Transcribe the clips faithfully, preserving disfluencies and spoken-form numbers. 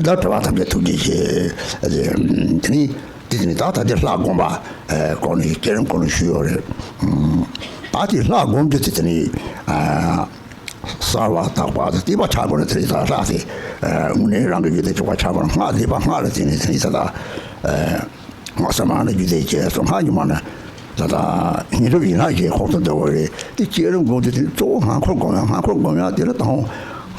ད་གྲྭ་པ་ཐམས་ཅད་ཐུགས་རྗེ་ཆེ། དེ་ནི་དེ་ནི་ད་ད་དེ་ལྷ་སྒོམ་པ་སྐོར་ནས་བསྐྱེད་རིམ་སྐོར་ནས་ཞུས་ཡོད་རེད། ད་དེ་ལྷ་སྒོམ་རྒྱུ་དེ་དེ་ནི། གསར་བ་དག་པ་དང་བསྟན་པ་ཆགས་དགོས་ན་དེ་རིང་ད་ལྷ་དེ། དངོས་གནས་རང་གི་རྒྱུད་སྡེ་གཅིག་པ་ཆགས་པ་ན་སྔགས་བཟླས་པ་སྔགས་ལ་བརྟེན་ནས་དེ་རིང་ད་ལྟ། སྔགས་གསར་མ་ནི་རྒྱུད་སྡེ་བཅས་སོ་སྔགས་ཉི་མ་ན་ད་ལྟ་ཉི་གྲུབ་ཡིན་ན་ཞེས་ཁོག་ཏུ་འདུ་བ་རེད། དེ་བསྐྱེད་རིམ་སྒོམ་དུས་དེ་གཙོ་བོ་སྔགས་འཁོར་སྒོམ་ཡ། སྔགས་འཁོར་སྒོམ་ཡ་དེ་ལ་དང་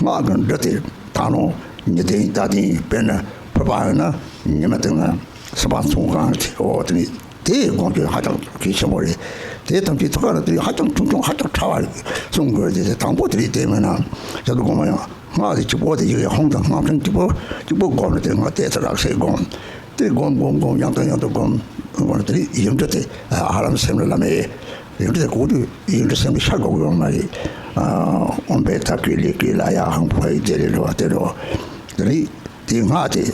སྔགས་ཀྱི་འབྲུ་དེ་ད་ནོ་ཉི་སྟེང་ཟླ་སྟེང་དཔེར་ན་ཕུར་པ་ཡིན་ན་ཉི་མ་སྟེང་ན་སེམས་པ་མཚོན་གང་དེ་འོ་དེ་ནི། དེའི་དགོངས་དོན་ཧ་ཅང་གལ་ཆེན་པོ་རེད། དེ་ཐམས་ཅད་ཐུགས་ཀ་ལ་དེ་ཧ་ཅང་ཆུང་ཆུང་ཧ་ཅང་ཕྲ་བ་རེད་གསུང་དགོས་རེད། དེ་དང་པོ་དེ་རེད། དེ་མིན་ན་ཞག་ཏུ་དགོངས་པ་ཡང་སྔགས་དེ་གཅིག་པོ་དེ་ཡི་གེ་ཧོང་དང་སྔགས་ཕྲེང་གཅིག་པོ་གཅིག་པོ་སྒོམ་ནས་དེ་སྔགས་བལྟས་ཚར་རག་སེ་སྒོམ། དེ་སྒོམ་སྒོམ་སྒོམ་ཡང་དང་ཡང་དུ་སྒོམ་སྒོམ་ནས་དེ་ཡིག་འབྲུ་དེ་ཧ་ལམ་སེམས་ལ་ལམ་མེ་ཡིག་འབྲུ་དེ་གོ་དུས་ཡིག་འབྲུ་སེམས་ལ་ཤར་དགོས་ཀྱི་ཡོད་མ་རེད། ཨོཾ་པད་ཐ་ཀི་ལི་ཀི་ལ་ཡ་ཧང་ཕ་ཡི་ཛེ་རེ་རེ་བ་དེ་རེད། དེ་རེད། དེ་སྔགས་དེ།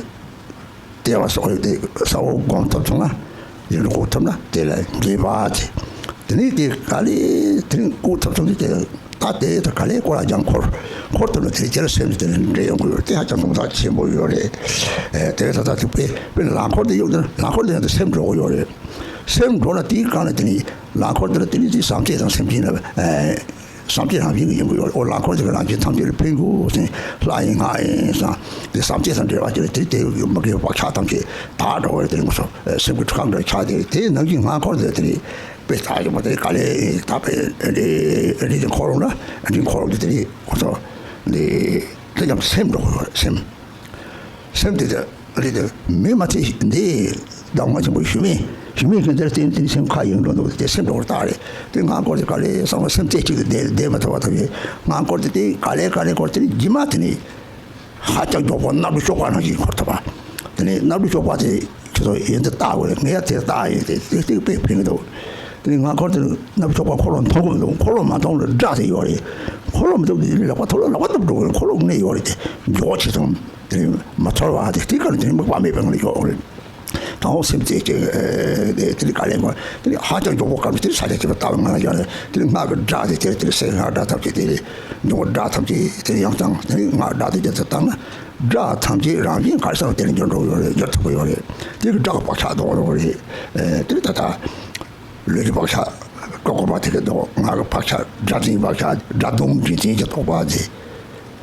དེ་བ་སོགས་དེ་ས་འོག་སྒོམ་ཐུབ་སོང་ན་ཡིན་འགྲོ་ཐུབ་ན་དེ་ལ་འདྲེས་པ་དེ། དེ་ནས་དེ་ག་ལེ་དེ་རིང་སྐུ་ཐུབ་སོང་དེ་ད་དེ་ད་ག་ལེ་སྐོར་ལ་ཀྱང་འཁོར་འཁོར་ཐུབ་ན་དེ་རྗེས་ལ་སེམས་དེ་ནས་འདྲེས་ཡོང་གི་ཡོད། དེ་ཧ་ཅང་དོན་དག་ཆེན་པོ་ཡོད་རེད། དེ་ད་ད་དེ་དཔེ་དཔེ་ལ་འཁོར་དེ་ཡོད་དེ་ལ་འཁོར་དེ་ཡང་དེ་སེམས་འགྲོ་གི་ཡོད་རེད། སེམས་འགྲོ་ན་དེའི་སྒང་ལ་དེ་ནི་ལ་འཁོར་དེ་ལ་དེ་ནི་དེ་བསམ་བྱེད་དང་སེམས་ཅན་ལ། བསམ་བྱེད་རང་བཞིན་གྱི་ཡིན་དགོས་ཡོད། ཨོ་ལ་འཁོར་དེ་གི་རང་བཞིན་ཐམས་ཅད་ལ་ཕན་དགོས་ཟེར། ལྷ་ཡིན་སྔགས་ཡིན་ཟེར། དེ་བསམ་བྱེད་དང་འབྲེལ་བ་བྱས་ཏེ་དེ་མི་དགེ་བའི་བག་ཆགས་ཐམས་ཅད་དག་འགྲོ་བར་དེ་ངོ་སོ་སེམས་ཀྱི་འཁྲུག་ཁམས་འདྲ་ཆགས་ཏེ་དེ་ནང་བཞིན་སྔགས་འཁོར་དེ་དེ་ནི་དཔེ་ལྟ་ཡོང་བ་དེ་ག་ལེ་དག་པའི་རི་རི་དེ་འཁོར་ཡོང་ན་རི་འཁོར་ཡོང་དེ་དེ་ནི་ངོ་སོ་དེ་དེ་ཙམ་སེམས་འགྲོ་གི་ཡོད་རེད། སེམས། སེམས་དེ་དེ་རེད་དེ་མི་མ་ཚད་འདི་གདམས་ངག་ཆེན་པོ་ཞུ་མེད་ཞུ་མེད་མཁན་དེར་བརྟེན་དེ་སེམས་ཁ་ཡེངས་འགྲོ་འདུག་དེ་སེམས་འགྲོ་བར་བཏགས་རེད། དེ་སྔགས་སྐོར་དེ་ག་ལེ་བསམ་བློ་སེམས་རྩེ་གཅིག་ཏུ་བསྡད་བསྡད་མ་ཐུབ་པ་ཐུབ་ཡོད། སྔགས་སྐོར་དེ་དེ་ག་ལེ་ག་ལེ་སྐོར་དེ་ནི་རྗེས་མ་དེ་ནི་ཧ་ཅང་མགྱོགས་པོ་སྣབས་ཀྱི་གཤོག་པ་ནང་བཞིན་འཁོར་ཐུབ་པ། དེ་ནི་སྣབས་ཀྱི་གཤོག་པ་དེ་ཁྱེད་ཚོ་ཡོན་ཏན་བཏགས་དགོས་རེད། ངས་ཡ་དེ་བཏགས་ཡིན་དེ་དེ་དེ་དཔེ་ཕན་གི་འདུག་དེ་ནི་སྔགས་སྐོར་དེ་ནི་སྣབས་ཀྱི་གཤོག་པ་འཁོར་ལོ་མཐོང་གི་མི་འདུག་འཁོར་ལོ་མ་མཐོང་ལ་སྒྲ་དེ་ཡོད་རེད། འཁོར་ལོ་མི་འདུག་དེ་ནི་ལག་པ་ཐོག་ལ་ལག་པ་འདུག་འགྲོ་གི་རེད། འཁོར་ལོ་དངོས་གནས་ཡོད་རེད་དེ་མགྱོགས་ཆེ་ཙང་། དེ་མ་ཚོར་བ་དེ་དེ་ག་ནས་དེ་དམིགས་པ་མེད་པའི་ངང་ནས་ཡོད་རེད། དང་པོ་སེམས་རྩེ་གཅིག་དེ་དེ་ག་ལས་མ་དེ་ཧ་ཅང་མགྱོགས་པོ་ག་རེ་དེ་ས་ཆ་གཅིག་པ་ལྟ་བའི་ངང་ལ་ཡོད་རེད། དེ་སྔགས་ཀྱི་སྒྲ་དེ་དེ་དེ་སེམས་སྔགས་སྒྲ་ཐམས་ཅད་དེ་རེད། མགྱོགས་པོ་སྒྲ་ཐམས་ཅད་དེ་ཡང་ཙང་དེ་སྔགས་སྒྲ་དེ་རྒྱ་ཚ་བཏང་ན་སྒྲ་ཐམས་ཅད་རང་བཞིན་ག་རེ་ཟེར་བ་དེ་ལ་འགྱུར་འགྲོ་གི་ཡོད་རེད། འགྱུར་ཐུབ་ཀྱི་ཡོད་རེད། དེ་གི་སྒྲ་གི་བག་ཆགས་ལྡོག་འགྲོ་གི་རེད། དེ་ད་ལྟ། ལུས་ཀྱི་བག་ཆགས་ཀྲོ་ཀོ་པ་དེ་གི་ལྡོག་སྔགས་ཀྱི་བག་ཆགས་སྒྲ་འཛིན་བག་ཆགས་སྒྲ་སྡོམ་འཛིན་འཛིན་གྱི་རྟོག་པ་དེ།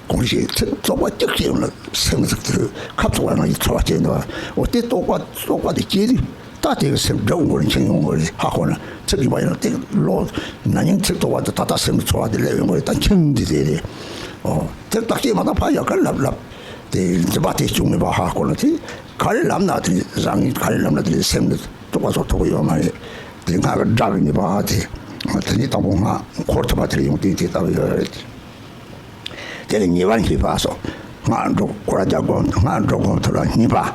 གང་ཞིག་ཚིག་རྟོག་པ་གཅིག་སྐྱེས་ཡོང་ན་སེམས་ཀྱི་ཚིག་དེ་ཁ་ཚོགས་པ་ནང་གི་ཚོར་བ་སྐྱེས་འདུག་འོ་དེ་རྟོག་པ་རྟོག་པ་དེ་སྐྱེས་དུས་ད་དེ་གི་སེམས་སྒྲ་དབུ་མགོར་འཁྱེར་ཡོང་གི་རེད། ཧ་གོ་ན་ཚིག་ཡིན་པ་ཡིན་ན་དེ་ལོ་ན་ནིང་ཚིག་རྟོག་པ་དེ་ད་ལྟ་སེམས་ཀྱི་ཚོར་བ་དེ་སླེབས་ཡོང་གི་རེད། ད་འཁྱེར་འདི་དེ་རེད། འོ་དེ་བརྟག་དཔྱད་མ་བཏང་ཕར་ཡག་ག་ལབ་ལབ་དེ་འཛིན་པ་དེ་བྱུང་མེད་པ་ཧ་གོ་ན་དེ་ག་རེ་ལབ་ན་དེ་རང་གི་ག་རེ་ལབ་ན་དེ་སེམས་ནི་རྟོགས་པ་སོགས་ཐོབ་ཀྱི་ཡོད་མ་རེད། དེ་སྔགས་ཀྱི་སྒྲ་གི་ནུས་པ་དེ་དེ་ནི་དང་པོ་སྔགས་འཁོར་ཐུབ་པ་དེར་ཡོང་དུས་དེ་ལྟ་བུ་ཡོད་རེད། དེ་ལས་ཉེ་བར་སྙིགས་པ་སོགས་སྔགས་འགྲོ་སྐོར་རྒྱག་སྒོམ་སྔགས་འགྲོ་སྒོམ་ཐུབ་ལ་སྙིགས་པ།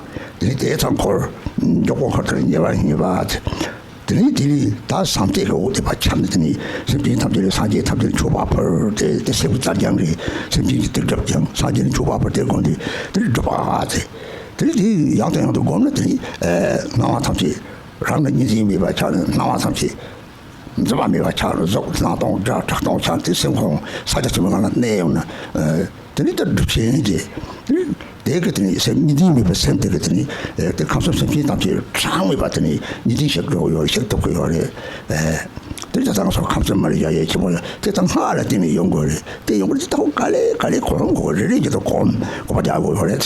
དེ་ནི་དེའི་ཚང་འཁོར་མགྱོགས་པོ་འཁོར་ཐུབ་ལ་ཉེ་བར་སྙིགས་པ་དེ། དེ་ནི་དེ་ནི་ད་བསམ་གཏན་གྱི་འོག་དེ་ཕར་ཁྱབ་ནས་དེ་ནི་སེམས་ཅན་ཐམས་ཅད་ལ་སངས་རྒྱས་ཐམས་ཅད་ལ་མཆོད་པ་ཕུལ་ཏེ་དེ་སེམས་ཀྱི་རྩལ་སྦྱངས་རེད། སེམས་ཅན་གྱི་སྡིག་སྒྲིབ་སྦྱངས་སངས་རྒྱས་ལ་མཆོད་པ་ཕུལ་ཏེ་དགོངས་ཏེ་དེ་ནི་སྒྲུབ་པ་དེ། དེ་ནི་དེ་ཡང་དང་ཡང་དུ་བསྒོམས་ན་དེ་ནི་སྣང་བ་ཐམས་ཅད་རང་ལ་གཉིས་འཛིན་མེད་པར་ཆགས་ནས་སྣང་བ་ཐམས་ཅད་འཛིན་པ་མེད་པར་ཆགས་ནས་གཟུགས་སྣང་སྟོང་སྒྲ་གྲགས་སྟོང་ཆགས་ཏེ་སེམས་ཁོང་ས་ཆ་ཆེན་པོའི་ངང་ལ་གནས་ཡོང་ན། དེ་ནི་ད་སྒྲུབ་ཆེན་གྱི་དེ་ནི་དེ་གི་དེ་ནི་སེམས་གཉིས་འཛིན་མེད་པའི་སེམས་དེ་གི་དེ་ནི་དེ་ཁམས་གསུམ་སེམས་ཅན་ཐམས་ཅད་གྲངས་མེད་པ་དེ་ནི་གཉིས་འཛིན་ཞིག་འགྲོ་གི་ཡོད་རེད། ཞིག་ཐུབ་གི་ཡོད་རེད། དེ་ནི་ད་ང་ཚོ་ཁམས་གསུམ་མ་རིག་ཡ་ཡེ་ཆེན་པོ་ལ་དེ་ད་སྔགས་ལ་བརྟེན་ནས་ཡོང་དགོས་རེད། དེ་ཡོང་དགོས་རེད། དེ་ད་ག་ལེ་ག་ལེ་གོ་རང་གོ་རེ་རེ་བྱེད་དུ་གོམ་གོ་བ་རྒྱག་དགོས་ཡོད་རེད།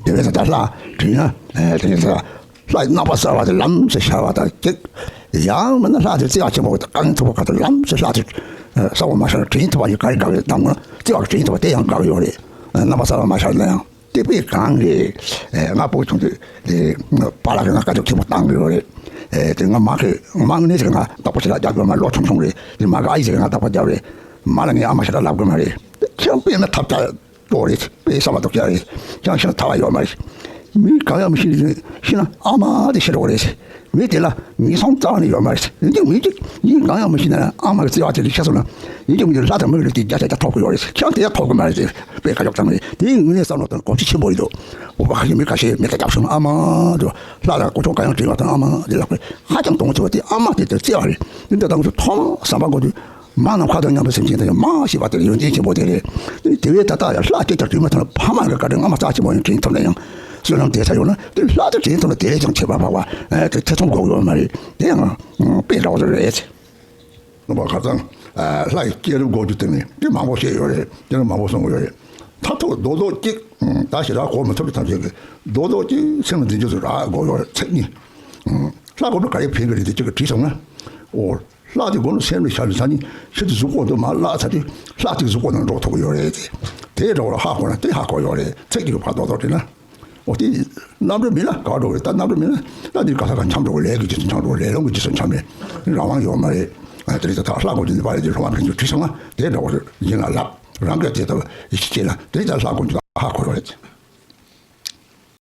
དེ་བས་ད་ལྟ་ལྷ་དྲིས་ན་དེ་ནི་ད། ལྷ་ཡི་རྣམ་པ་གསལ་བ་དེ་ལམ་སེ་ཤར་བ་དང་གཅིག་ཡང་མིན་ན་ལྷ་དེ་བརྩེ་བ་ཆེན་པོ་དང་དཀའ་ངལ་ཐུག་པ་ག་དུས་ལམ་སེ་ལྷ་དེ་གསལ་བ་མ་ཤར་ན་དྲིན་ཐུབ་པ་ཡི་ག་རེ་དགའ་བའི་གཏམ་ངོ་བརྩེ་བ་གི་དྲིན་ཐུབ་པ་དེ་ཡང་དགའ་གི་ཡོད་རེད། རྣམ་པ་གསལ་བ་མ་ཤར་ན་ཡང་དེ་དཔེ་གང་གི་ང་ཕྲུ་གུ་ཆུང་དུས་དེ་པཱ་ལགས་ཀྱིས་ང་དཀའ་སྡུག་ཆེན་པོ་བཏང་གི་ཡོད་རེད། དེ་ང་མ་གི་མ་ངི་ནས་ཅིག་ང་བདག་པོ་ཞིག་ལ་རྒྱག་དགོས་མ་ལོ་ཆུང་ཆུང་རེད། དེ་མ་གི་ཨ་ཡེ་ཅིག་ང་བདག་པོ་རྒྱབ་རེད། མ་ལ་ངའི་ཨ་མ་ཞིག་ལ་ལབ་དགོས་མ་རེད། ཁྱེད་དཔེ་ན་ཐབས་ཆག་ཏོག་རེད། དཔེ་བསམ་པ་སྡུག་ཅག་རེད། ཡང་ཤི་ན་ཐར་བ་ཡོད་མ་རེད། མི་གང་ཡང་མི་ཤི་ནས་ཤི་ན་ཨ་མ་དེ་ཤི་འགྲོ་གི་རེད། མི་དེ་ལ་ངན་སོང་རྩ་བ་ནས་ཡོད་མ་རེད། འདི་མི་གཅིག་ཡིན་གང་ཡང་མི་ཤི་ན་ཨ་མ་གི་བརྩེ་བ་དེ་ལ་ཤི་སོང་ན་ཡིན་གཅིག་མི་གཅིག་ལྷ་དང་མི་གི་ལུས་དེ་བརྒྱ་ཆ་བརྒྱ་ཐོབ་གི་ཡོད་རེད། ཁྱེད་དེ་ཡང་ཐོབ་གི་མ་རེད། དེ་དཔེ་ཁ་ཤོག་ཙམ་རེད། དེའི་ངོས་ནས་བསམ་བློ་བཏང་གོམས་གཤིས་ཆེན་པོ་རེད་འདུག་འོ་བ་ཁ་ཤས་མི་ཁ་ཤས་མི་ལྟ་རྒྱབ་སོང་ཨ་མ་འགྲོ་ལྷ་དང་སྐུ་མཆོག་གང་ཡང་དྲན་བ་དང་ཨ་མ་དེ་ལག་པས་ཧ་ཅང་གདོང་ཆེ་བ་དེ་ཨ་མ་དེ་དེ་བརྩེ་བ་རེད། འདི་འདྲ་དང་ཚོ་ཐོག་མ་བསམ་པ་འགོ་དུས། མ་རྣམས་ཁ་དང་མཉམ་པའི་སེམས་ཅན་དང་ཡང་མ་ཤེས་པ་དེ་ལ་ཡོན་ཏན་ཆེན་པོ་དེ་རེད། དེ་བས་ད་ལྟ་ཡང་ལྷ་སྐད་ཀྱང་དྲན་མ་ཐུབ་ན་ཕ་མ་གི་བཀའ་དྲིན་སྔ་མ་རྩ་ཆེན་པོ་ཡང་དྲན་ཐུབ་ན་ཡང་བསོད་ནམས་དེ་ཚ་ཡོད་ན་དེ་ལྷ་དེ་དྲན་ཐུབ་ན་དེ་ལས་ཀྱང་ཁྱད་པར་འཕགས་པ་དེ་ཐེ་ཚོམ་དགོས་ཡོད་མ་རེད། དེ་ཡང་དཔེ་འདྲ་བོ་རེད། ནང་པ་ཁ་སང་ལྷ་ཡི་སྐྱེས་རབས་འགོག་རྒྱུ་དེ་ནི་དེ་མང་པོ་བཤད་ཡོད་རེད། དེ་ནི་མང་པོ་གསུང་གི་ཡོད་རེད། མཐར་ཐུག་རྡོག་རྡོག་གཅིག་ད་ཞེ་དྲག་གོ་མི་ཐུབ་པའི་ཐམས་ཅད་ཀྱིས་རྡོག་རྡོག་གཅིག་སེམས་ལ་འཛིན་རྒྱུ་ཚོ་རག་དགོས་ཡོད་རེད། ཚིག་གཉིས། ལྷ་དགོངས་པ་ག་རེ་ཕན་གི་རེད་དེ་གཅིག་གིས་དྲིས་སོང་ན། འོ། ལྷ་དེ་དགོངས་ལ་སེམས་ལ་ཤར་ནས་ད་ནི་ཤི་དེ་གཟུགས་པོ་དུ་མ་བརླག་ཚར་དུས་ལྷ་དེ་གཟུགས་པོ་ནང་འགྲོ་ཐུབ་ཀྱི་ཡོད་རེད་དེ། དེ་འདྲ་བ་ལ་ཧ་གོ་ན་དེ་ཧ་གོ་ཡོད་རེད། ཚིག་གཅིག་གིས་ཕར་རྡོག་རྡོག་དྲིས་ན། འོ་དེ་རྣམ་གྲོལ་མིན་ན་ག་འགྲོ་གི་རེད། ད་རྣམ་གྲོལ་མིན་ན་ད་འདི་ག་ས་ག་འཁྱམས་འགྲོ་གི། ལས་ཀྱི་རྗེས་སུ་འཁྱམས་འགྲོ་གི། ལས་རླུང་གི་རྗེས་སུ་འཁྱམས་ནས་རང་དབང་ཡོད་མ་རེད། ཨ་དེ་རིང་ད་ལྷ་དགོངས་རྒྱུ་འདི་པར་རེད་དེ་སློབ་མ་ཕན་ཚུན་དྲིས་སོང་ན་དེ་འདྲ་བ་རེད། ཡིན་ལ་ལབ། རང་གིས་དེ་ལྟ་བུ་ཡིད་ཆེས་བྱས་ན་དེ་ལྟར་ལྷ་དགོངས་རྒྱུ་ཧ་གོ་ཡོད་རེད།